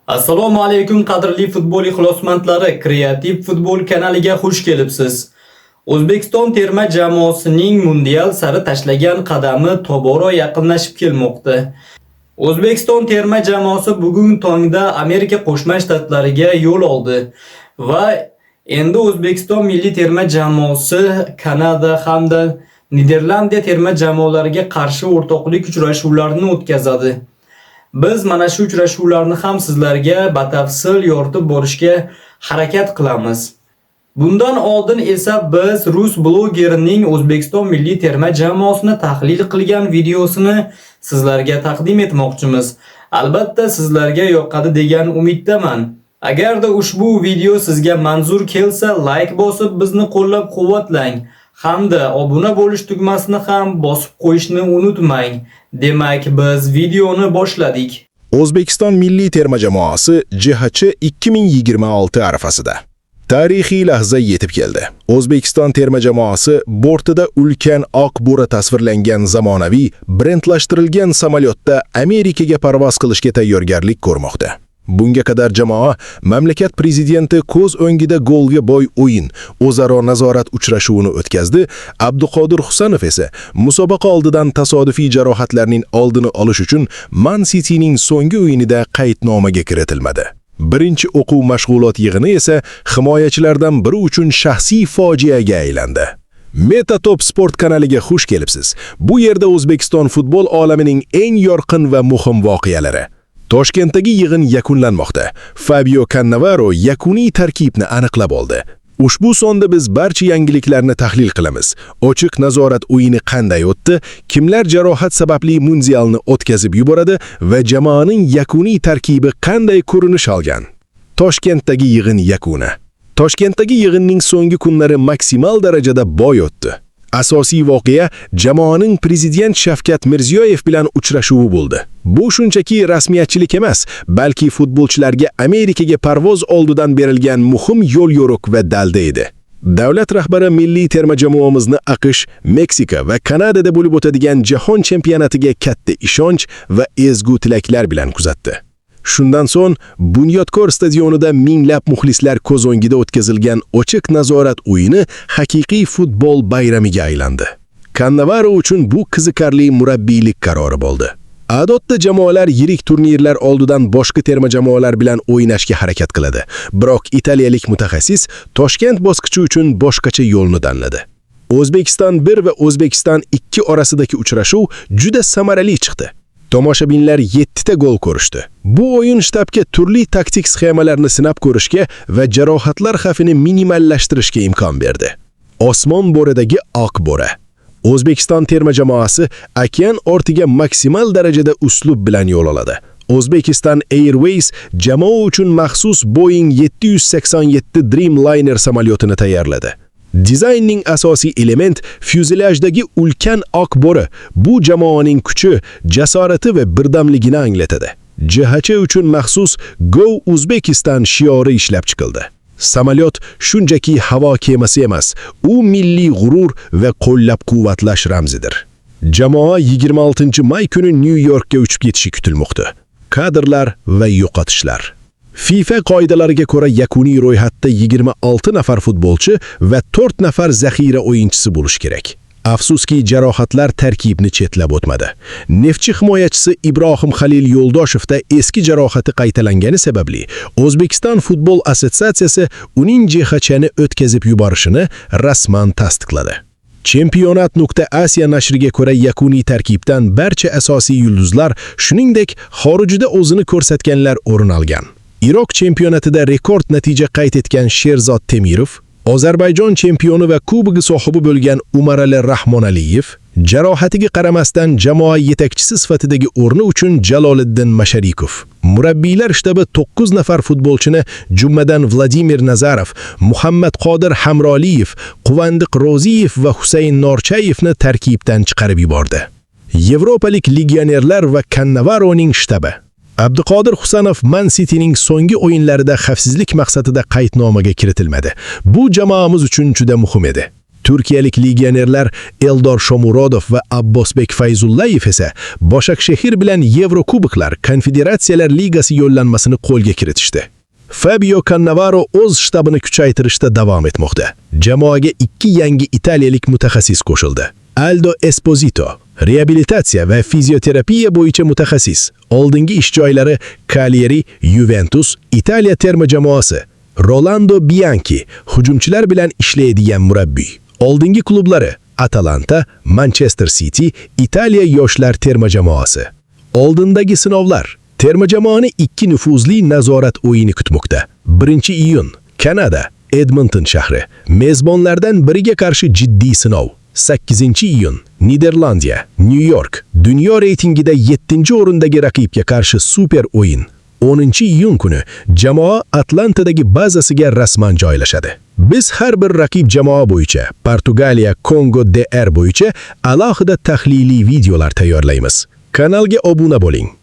Assalomu alaykum, qadrli futbol ixlosmandlari, Kreativ futbol kanaliga xush kelibsiz. O'zbekiston terma jamoasining mundial sari tashlagan qadami tobora yaqinlashib kelmoqda. O'zbekiston terma jamoasi bugun tongda Amerika Qo'shma Shtatlariga yo'l oldi va endi O'zbekiston milliy terma jamoasi Kanada hamda Niderlandiya terma jamoalariga qarshi o'rtoqlik uchrashuvlarini o'tkazadi. Biz mana shu uchrashuvlarni ham sizlarga batafsil yoritib borishga harakat qilamiz. Bundan oldin esa biz rus blogerining O'zbekiston milliy terma jamoasini tahlil qilgan videosini sizlarga taqdim etmoqchimiz. Albatta, sizlarga yoqadi degan umiddaman. Agarda ushbu video sizga manzur kelsa, like bosib bizni qo'llab-quvvatlang hamda obuna bo'lish tugmasini ham bosib qo'yishni unutmang. Demak, biz videoni boshladik. O'zbekiston milliy terma jamoasi JHC 2026 arafasida. Tarixiy lahza yetib keldi. O'zbekiston terma jamoasi bortida ulkan oq bo'ri tasvirlangan zamonaviy brendlashtirilgan samolyotda Amerikaga parvoz qilishga tayyorgarlik ko'rmoqda. Bunga qadar jamoa mamlakat prezidenti ko'z o'ngida golga boy o'yin, o'zaro nazorat uchrashuvini o'tkazdi. Abduqodir Husanov esa musobaqa oldidan tasodifiy jarohatlarning oldini olish uchun Man Cityning so'nggi o'yinida qaydnomaga kiritilmadi. Birinchi o'quv mashg'ulot yig'ini esa himoyachilardan biri uchun shaxsiy fojiaga aylandi. Metatop sport kanaliga xush kelibsiz. Bu yerda O'zbekiston futbol olamining eng yorqin va muhim voqealari. Toshkentdagi yig'in yakunlanmoqda. Fabio Cannavaro yakuniy tarkibni aniqlab oldi. Ushbu sonda biz barcha yangiliklarni tahlil qilamiz. Ochiq nazorat o'yini qanday o'tdi, kimlar jarohat sababli mundialni o'tkazib yuboradi va jamoaning yakuniy tarkibi qanday ko'rinish olgan? Toshkentdagi yig'in yakuni. Toshkentdagi yig'inning so'nggi kunlari maksimal darajada boy o'tdi. Asosiy voqea jamoaning prezident Shavkat Mirziyoyev bilan uchrashuvi bo'ldi. Bu shunchaki rasmiyatchilik emas, balki futbolchilarga Amerikaga parvoz oldidan berilgan muhim yo'l-yo'riq va dalda edi. Davlat rahbari milliy terma jamoamizni AQSh, Meksika va Kanadada bo'lib o'tadigan jahon chempionatiga katta ishonch va ezgu tilaklar bilan kuzatdi. Shundan so'ng Bunyodkor stadionida minglab muxlislar ko'z o'ngida o'tkazilgan ochiq nazorat o'yini haqiqiy futbol bayramiga aylandi. Cannavaro uchun bu qiziqarli murabbiylik qarori bo'ldi. Odatda jamoalar yirik turnirlar oldidan boshqa terma jamoalar bilan o'ynashga harakat qiladi. Biroq italiyalik mutaxassis Toshkent bosqichi uchun boshqacha yo'lni tanladi. O'zbekiston 1 va O'zbekiston 2 orasidagi uchrashuv juda samarali chiqdi. Tomoshabinlar 7 ta gol ko'rishdi. Bu o'yin shtabga turli taktik sxemalarni sinab ko'rishga va jarohatlar xavfini minimallashtirishga imkon berdi. Osmon bo'ridagi oq bo'ri. O'zbekiston terma jamoasi okean ortiga maksimal darajada uslub bilan yo'l oladi. Uzbekistan Airways jamoa uchun maxsus Boeing 787 Dreamliner samolyotini tayyorladi. Dizaynning asosiy element fyuzelyajdagi ulkan oq bo'ri bu jamoaning kuchi, jasorati va birdamligini anglatadi. JHC uchun maxsus Go Uzbekistan shiori ishlab chiqildi. Samolyot shunchaki havo kemasi emas, u milliy g'urur va qo'llab-quvvatlash ramzidir. Jamoa 26-may kuni Nyu-Yorkka uchib ketishi kutilmoqda. Kadrlar va yo'qotishlar. FIFA qoidalariga ko'ra, yakuniy ro'yxatda 26 nafar futbolchi va 4 nafar zaxira o'yinchisi bo'lishi kerak. Afsuski, jarohatlar tarkibni chetlab o'tmadi. Neftchi himoyachisi Ibrohim Xalil Yo'ldoshevda eski jarohati qaytalangani sababli O'zbekiston futbol assotsiatsiyasi uning JHCni o'tkazib yuborishini rasman tasdiqladi. Chempionat.Asia nashriga ko'ra, yakuniy tarkibdan barcha asosiy yulduzlar, shuningdek, xorijda o'zini ko'rsatganlar o'rin olgan. Iroq chempionatida rekord natija qayd etgan Sherzod Temirov, Ozarbayjon chempioni va kubogi sohibi bo'lgan Umarali Rahmonaliyev, jarohatiga qaramasdan jamoa yetakchisi sifatidagi o'rni uchun Jaloliddin Masharikov. Murabbiylar shtabi 9 nafar futbolchini, jumladan Vladimir Nazarov, Muhammad Qodir Hamroliyev, Quvondiq Ro'ziyev va Husayn Norchayevni tarkibdan chiqarib yubordi. Yevropalik legionerlar va Cannavaroning shtabi. Abduqodir Husanov Man Cityning so'nggi o'yinlarida xavfsizlik maqsadida qaydnomaga kiritilmadi. Bu jamoamiz uchun juda muhim edi. Turkiyalik legionerlar Eldor Shomurodov va Abbosbek Fayzullayev esa Boshakshehir bilan Yevrokuboklar Konfederatsiyalar Ligasi yo'llanmasini qo'lga kiritishdi. Fabio Cannavaro o'z shtabini kuchaytirishda davom etmoqda. Jamoaga ikki yangi italiyalik mutaxassis qo'shildi. Aldo Esposito, reabilitatsiya va fizioterapiya bo'yicha mutaxassis. Oldingi ish joylari Cagliari, Juventus, Italiya terma jamoasi. Rolando Bianchi, hujumchilar bilan ishlaydigan murabbiy. Oldingi klublari Atalanta, Manchester City, Italiya yoshlar terma jamoasi. Oldindagi sinovlar. Terma jamoani ikki nufuzli nazorat o'yini kutmoqda. 1-iyun, Kanada, Edmonton shahri. Mezbonlardan biriga qarshi jiddiy sinov. 8-iyun, Niderlandiya, Nyu York. Dunyo reytingida 7-o'rindagi raqibga qarshi super o'yin. 10-iyun kuni jamoa Atlantadagi bazasiga rasman joylashadi. Biz har bir raqib jamoa bo'yicha, Portugaliya, Kongo DR bo'yicha alohida tahliliy videolar tayyorlaymiz. Kanalga obuna bo'ling.